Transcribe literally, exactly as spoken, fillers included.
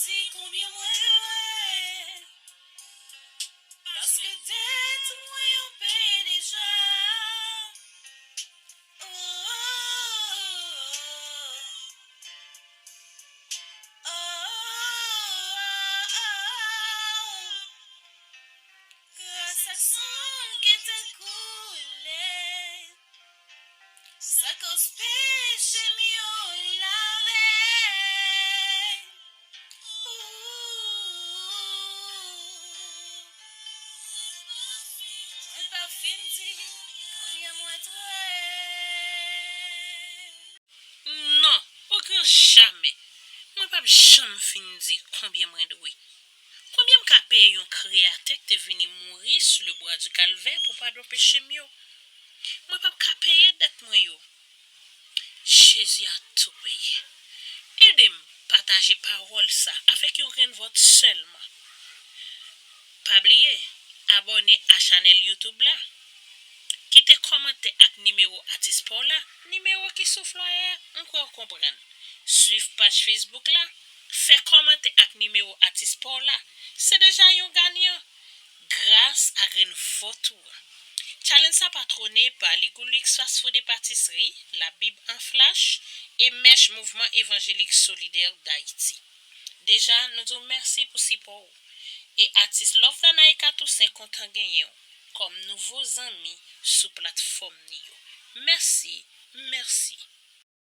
Di konbyen mwen dwe, paske dèt mwen yo peye deja. Oh, oh, oh, oh, oh. Gras ak san ki te koule, sa koz peche m yo lave. Ooh. Mwen pa fin di konbyen mwen dwe. Non, o gran jamè. Mwen p ap janm fin di konbyen mwen dwe. Konbyen m ka peye yon kreyatè ki te vini mouri sou le bwa di kalvè pou padon peche m yo? Mwen p ap ka peye dèt mwen yo. Jezi a tou peye. Ede m pataje pawòl sa avèk yon grenn vòt sèlman. Pa bliye abòne a chanèl YouTube la. Kite kòmantè ak nimewo atis pa w la, nimewo ki sou flyer a, m kwè w konprann. Swiv paj Facebook la, fè kòmantè ak nimewo atis pa w la. Se deja yon ganyan. Gras a grenn vòt ou an. Challenge sa patwone pa Ligulix Fast Food et Pâtisserie, La Bible en Flash e Mèch Mouvman Evanjelik Solidè Dayiti. Deja, nou di w mèsi pou sipò w. E atis Lovdanaika Toussaint kontan genyen w kòm nouvo zanmi sou platfòm ni yo. Mèsi, mèsi.